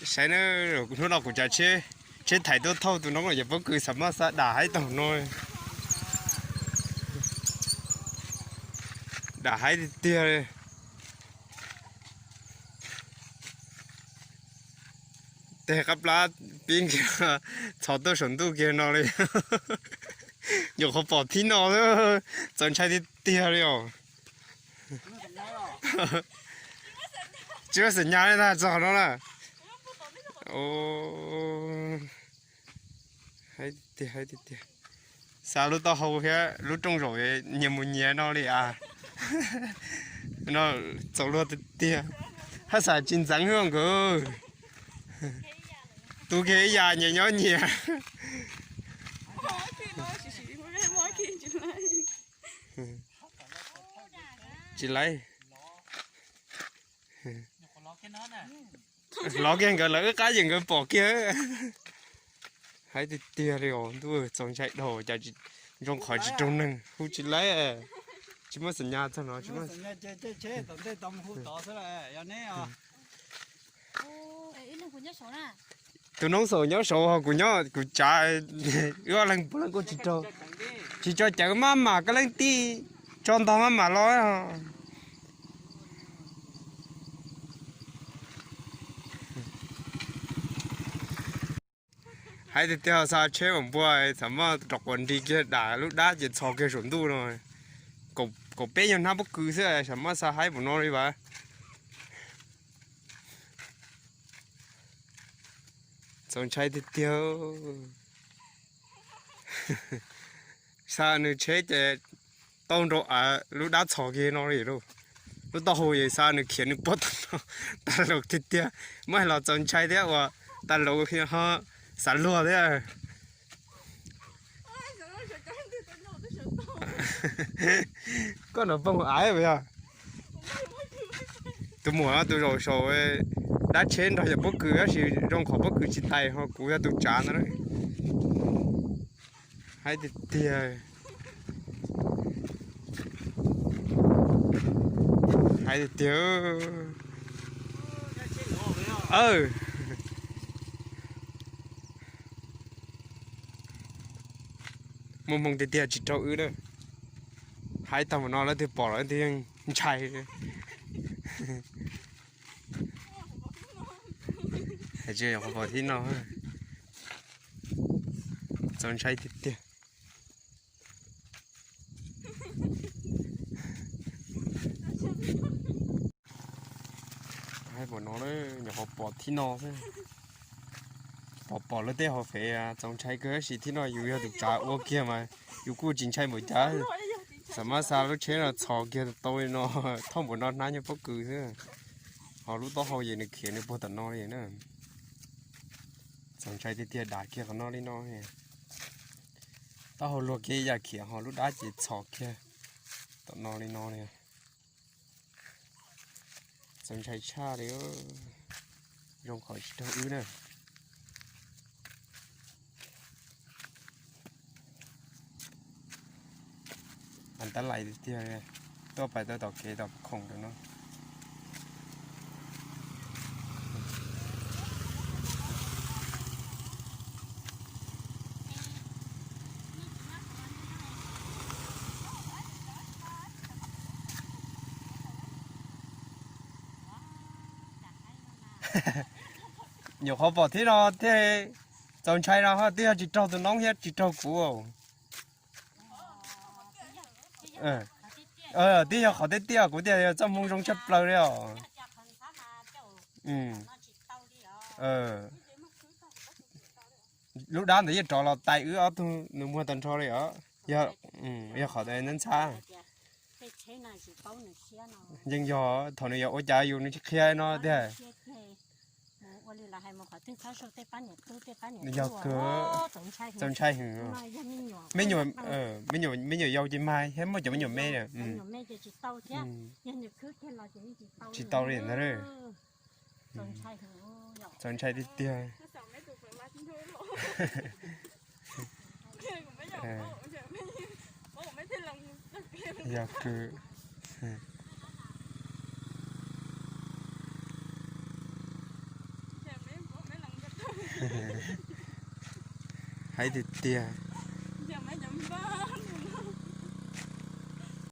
Saib na, hnub no kuv cav tsheb, tsheb thaiv tuaj thauj tus noob no ces pob kws xav maj xa dam haib tau no. Dam haib tiag tiag li. Tej qab plab pib kiag txhos tuaj saum ntuj kiag no li. Nyuam qhuav pom thib no xwb, txaus ntshai tiag tiag li os. Tsis muaj xim nyas li ntag txog qhov no na. Haib tiag, haib tiag tiag. Xa lub taub hau thiab lub rooj zaum nyias mus nyias no li as. No txaus luag tiag tiag. Haj xam tsis ntxeev hwj nkawd. Tu kiag ib yam nyias nyob nyias. Tsis laib. Lov kiag nkawd lawv wb qab ces nkawd pom kiag. Haib tiag tiag li os ntuj, txaus ntshai dhau cas zoo qhov tsis raug neeg hu tsis laib. Tsis muaj xim nyas txog no. Tus noob xaum nyob saud ho kuv nyob kuv tsav, wb ob leeg puav leej kuj tsis raug, tsis tso cawv maj mam koj leej tij tso ntog maj mam los. Haib tiag tiag, xa tsheb mam npua, xav maj rov quas nrig kiag dam lub dab ces txhos kiag saum ntuj no. Kaum peb nyuag hnab pob kws xwb xav maj xa haib npaum no li vas. Txaus ntshai tiag tiag. Xa nws tsheb ces tau nrau av lub dab txhos kiag no li lauj. Lub taub hau ces xa nws khiav nws puag tag laus tiag tiag. Muab hais los txaus ntshai thiab uas tas laus ho xav luag thiab. Koj no poob av yog tus muam tus zaum saum dab tsheb nrog yog pob kws tab sis zoo qhov pob kws tsis tais ho kuv yog tus tsav ntawd. Haib tiag tiag. Haib tiag tiag. Muaj hmoo tiag tiag tsis raug wb na. Haib tag mus no leej twg pom los leej twg yeej ntshai. Hais tsis yog qhov pom thib no. Txaus ntshai tiag tiag. Haib pom no, nyuam qhuav pom thib no xwb. Pom pom lawv tej hauv fev txaus ntshai kawg tab sis thib no yus yog tus tsav ua kiag mas yus kuj tsis ntshai npaum cas. Xam mab xa lub tsheb no txhos kiag tau li no, thauj npaum no hnab nyob pob kws xwb. Ho lub taub hau ces nws khiav nws puag tom no li na. Txaus ntshai tiag tiag, dav kiag qhov no li no. Taub hau luag kiag ib yam khiav ho lub dab ces txhos kiag tom no li no li. Txaus ntshai tshaj li, zoo qhov tsis raug wb na. Tab lais tiag, tuaj pais tau tom kev tom khoom rau no. Nyuam qhuav pom thiab no thiaj txaus ntshai no, ho twb yog tsis raug tus noob thiab tsis raug kuv. Twb yog qhov tiaj tiaj kuv tias yog txoj hmoo zoo tshaj plaws li os. Lub dab ntawd yeej rov los tais wb ob tug nws muag tag nrho li os. Yog qhov ntxhab ntxhab. Yeej yog thaum nws yuav ua cas yus nws tsis qhia no tiag. Yog kawg, txaus ntshai heev. Me nyuam, me nyuam yau ces mag thiab muaj cov me nyuam me. Tsis tau li ntag. Txaus ntshai tiag tiag. Yog kawg. Haib tiag tiag.